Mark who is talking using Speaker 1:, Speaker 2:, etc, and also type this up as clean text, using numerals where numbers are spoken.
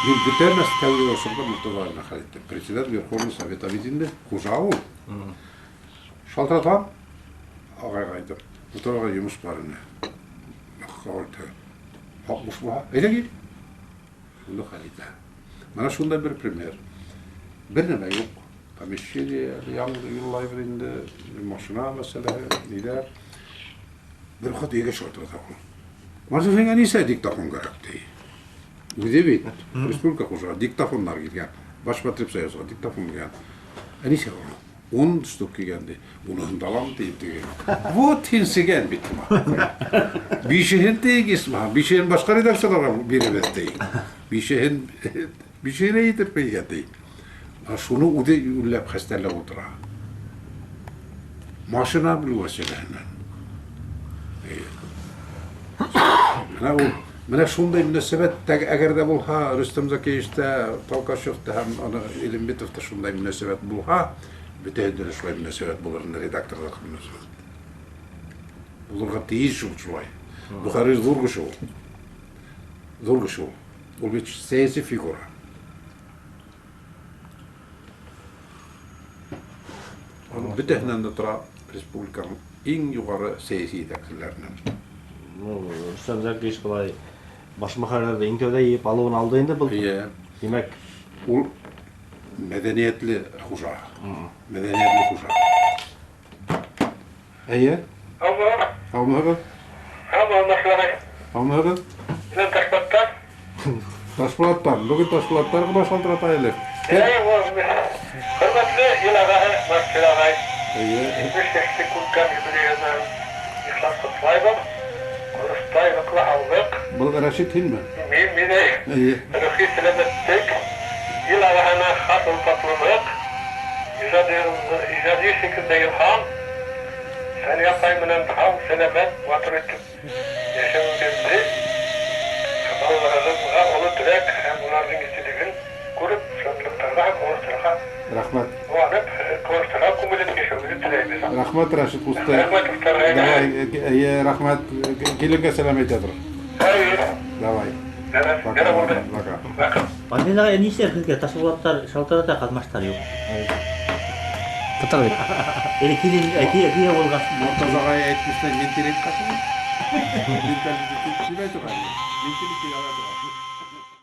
Speaker 1: Мин бөтә Мәскәүгә осорда Мортаза белән хәл иттем. Председатель Верховного Совета бит инде, хужа ул. Шалтыратам, агайга әйтәм, Мортаза агай, йомыш бар ине. Хак буш була. Әйдә кил. Шунда хәл итә. Менә шундай бер пример. Бер нәмә юк. Помещение яңгыр юллайбыз инде, машина мәсьәләһе, ниләр. Бер хат өйгә шалтырата ул. Марсель, сиңа нисә диктофон кирәк ди. Үзе бит республика хужа, диктофоннар килгән. Башпотребсоюзга диктофон килгән. Ә нисә ул? 10 штук килгән ди. Уныһын да алам ди теге. Вот һин сигән бит. Бишеһен тегис, бишеһен башка редакцияләргә бирәбез ди. Бишеһен бишеһенә итеп килгән ди. Шуны үзе юлләп хәстәрләп утыра. Машина белү мәсьәләһеннән. Менә ул менә шундый мөнәсәбәт әгәр дә булһа, Рөстәм Закиевичта, Толкачевта һәм аны Илембетовта шундай мөнәсәбәт булһа, бөтәһендә дә шулай мөнәсәбәт булыр инде редакторлар мөнәсәбәт. Булырга тиеш ул шулай. Мөхәррир зур кеше ул. Зур кеше ул. Ул бит сәяси фигура. Аның бөтәһеннән дә тора республиканың иң югары сәяси җитәкчеләреннән.
Speaker 2: Ну, Рөстәм Зәкиевич болай баш мөхәррирҙе иң тәүҙә йыйып алыуын алды инде был.
Speaker 1: Эйе.
Speaker 2: Тимәк,
Speaker 1: Ул мәдәниятле хужа. Мәдәниятле хужа. Әйе.
Speaker 3: Һаумыһығыҙ?
Speaker 1: Һаумыһығыҙ?
Speaker 3: Һаумы, Алмас ағай.
Speaker 1: Һаумыһығыҙ?
Speaker 3: Менән Ташбулаттан.
Speaker 1: Ташбулаттан. Бөгөн Ташбулаттан ғына шалтырата әле.
Speaker 3: Әй, хөрмәтле ил ағаһы Марсель ағай.
Speaker 1: Әйе.
Speaker 3: 70 йәшлек күркәм юбилейы менән ихлас ҡотлайбыҙ. Ҡоростай ныҡлы һаулыҡ.
Speaker 1: Был Рәшит һинме?
Speaker 3: Мин, мин,
Speaker 1: Әйе.
Speaker 3: Рухи сәләмәтлек, ил ағаһына хас олпатлылыҡ, ижади фекерҙә илһам, Сания апай менән һау, сәләмәт, матур итеп йәшәүегеҙҙе, балаларығыҙға оло теләк һәм уларҙың иҫтәлеген күреп, шатлыҡтарға һәм ҡыуаныстарға
Speaker 1: Рәхмәт.
Speaker 3: ҡыуанып, ҡыуаныстарға күмелеп йәшәүегеҙҙе теләйбеҙ.
Speaker 1: Рәхмәт, Рәшит ҡусты.
Speaker 3: Рәхмәт, дуҫтар.
Speaker 1: Давай, әйе, рәхмәт. Киленгә сәләм әйтә тор.
Speaker 3: Әйе.
Speaker 1: Давай.
Speaker 3: Ярар,
Speaker 1: Пока,
Speaker 3: ярар булды.
Speaker 1: пока.
Speaker 3: Пока.
Speaker 4: Марсель ағай, нишләп һеҙгә Ташбулаттар шалтырата, ҡаҙмаштар юҡ?
Speaker 5: Татар бит.
Speaker 4: Или килен, кейәү булғас.
Speaker 1: Мортаза ағай әйтмешләй, менталитет ҡасан? Менталитет килә торған. Менталитет килә торған.